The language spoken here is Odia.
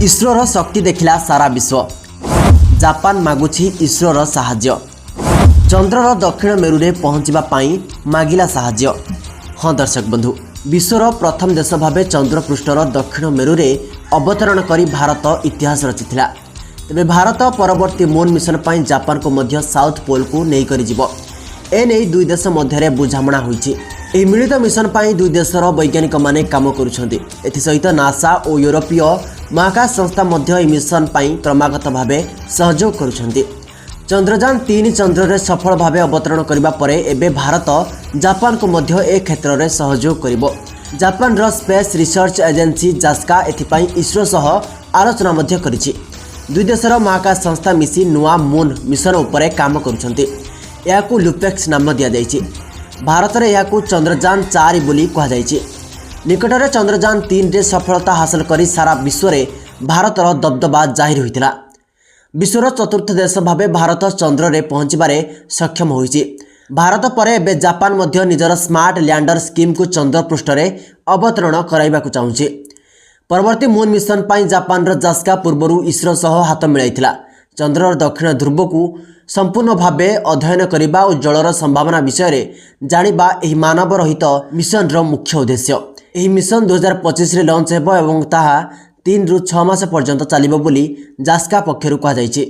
ଇସ୍ରୋର ଶକ୍ତି ଦେଖିଲା ସାରା ବିଶ୍ୱ। ଜାପାନ ମାଗୁଛି ଇସ୍ରୋର ସାହାଯ୍ୟ। ଚନ୍ଦ୍ରର ଦକ୍ଷିଣ ମେରୁରେ ପହଞ୍ଚିବା ପାଇଁ ମାଗିଲା ସାହାଯ୍ୟ। ହଁ ଦର୍ଶକ ବନ୍ଧୁ, ବିଶ୍ୱର ପ୍ରଥମ ଦେଶ ଭାବେ ଚନ୍ଦ୍ରପୃଷ୍ଠର ଦକ୍ଷିଣ ମେରୁରେ ଅବତରଣ କରି ଭାରତ ଇତିହାସ ରଚିଥିଲା। ତେବେ ଭାରତ ପରବର୍ତ୍ତୀ ମୁନ୍ ମିଶନ ପାଇଁ ଜାପାନକୁ ମଧ୍ୟ ସାଉଥ ପୋଲକୁ ନେଇକରି ଯିବ। ଏନେଇ ଦୁଇ ଦେଶ ମଧ୍ୟରେ ବୁଝାମଣା ହୋଇଛି। ଏହି ମିଳିତ ମିଶନ ପାଇଁ ଦୁଇ ଦେଶର ବୈଜ୍ଞାନିକମାନେ କାମ କରୁଛନ୍ତି। ଏଥିସହିତ ନାସା ଓ ୟୁରୋପୀୟ ମହାକାଶ ସଂସ୍ଥା ମଧ୍ୟ ଏହି ମିଶନ ପାଇଁ କ୍ରମାଗତ ଭାବେ ସହଯୋଗ କରୁଛନ୍ତି। ଚନ୍ଦ୍ରଯାନ 3 ଚନ୍ଦ୍ରରେ ସଫଳ ଭାବେ ଅବତରଣ କରିବା ପରେ ଏବେ ଭାରତ ଜାପାନକୁ ମଧ୍ୟ ଏ କ୍ଷେତ୍ରରେ ସହଯୋଗ କରିବ। ଜାପାନର ସ୍ପେସ୍ ରିସର୍ଚ୍ଚ ଏଜେନ୍ସି ଜାକ୍ସା ଏଥିପାଇଁ ଇସ୍ରୋ ସହ ଆଲୋଚନା ମଧ୍ୟ କରିଛି। ଦୁଇ ଦେଶର ମହାକାଶ ସଂସ୍ଥା ମିଶି ନୂଆ ମୁନ୍ ମିଶନ ଉପରେ କାମ କରୁଛନ୍ତି। ଏହାକୁ ଲୁପେକ୍ସ ନାମ ଦିଆଯାଇଛି। ଭାରତରେ ଏହାକୁ ଚନ୍ଦ୍ରଯାନ 4 ବୋଲି କୁହାଯାଇଛି। ନିକଟରେ ଚନ୍ଦ୍ରଯାନ 3ରେ ସଫଳତା ହାସଲ କରି ସାରା ବିଶ୍ୱରେ ଭାରତର ଦବଦବା ଜାହିର ହୋଇଥିଲା। ବିଶ୍ୱର ଚତୁର୍ଥ ଦେଶ ଭାବେ ଭାରତ ଚନ୍ଦ୍ରରେ ପହଞ୍ଚିବାରେ ସକ୍ଷମ ହୋଇଛି। ଭାରତ ପରେ ଏବେ ଜାପାନ ମଧ୍ୟ ନିଜର ସ୍ମାର୍ଟ ଲ୍ୟାଣ୍ଡର ସ୍କିମ୍କୁ ଚନ୍ଦ୍ରପୃଷ୍ଠରେ ଅବତରଣ କରାଇବାକୁ ଚାହୁଁଛି। ପରବର୍ତ୍ତୀ ମୁନ୍ ମିଶନ ପାଇଁ ଜାପାନର ଜାକ୍ସା ପୂର୍ବରୁ ଇସ୍ରୋ ସହ ହାତ ମିଳାଇଥିଲା। ଚନ୍ଦ୍ରର ଦକ୍ଷିଣ ଧ୍ରୁବକୁ ସମ୍ପୂର୍ଣ୍ଣ ଭାବେ ଅଧ୍ୟୟନ କରିବା ଓ ଜଳର ସମ୍ଭାବନା ବିଷୟରେ ଜାଣିବା ଏହି ମାନବ ରହିତ ମିଶନର ମୁଖ୍ୟ ଉଦ୍ଦେଶ୍ୟ। ଏହି ମିଶନ 2025ରେ ଲଞ୍ଚ ହେବ ଏବଂ ତାହା 3ରୁ 6 ମାସ ପର୍ଯ୍ୟନ୍ତ ଚାଲିବ ବୋଲି ଜାକ୍ସା ପକ୍ଷରୁ କୁହାଯାଇଛି।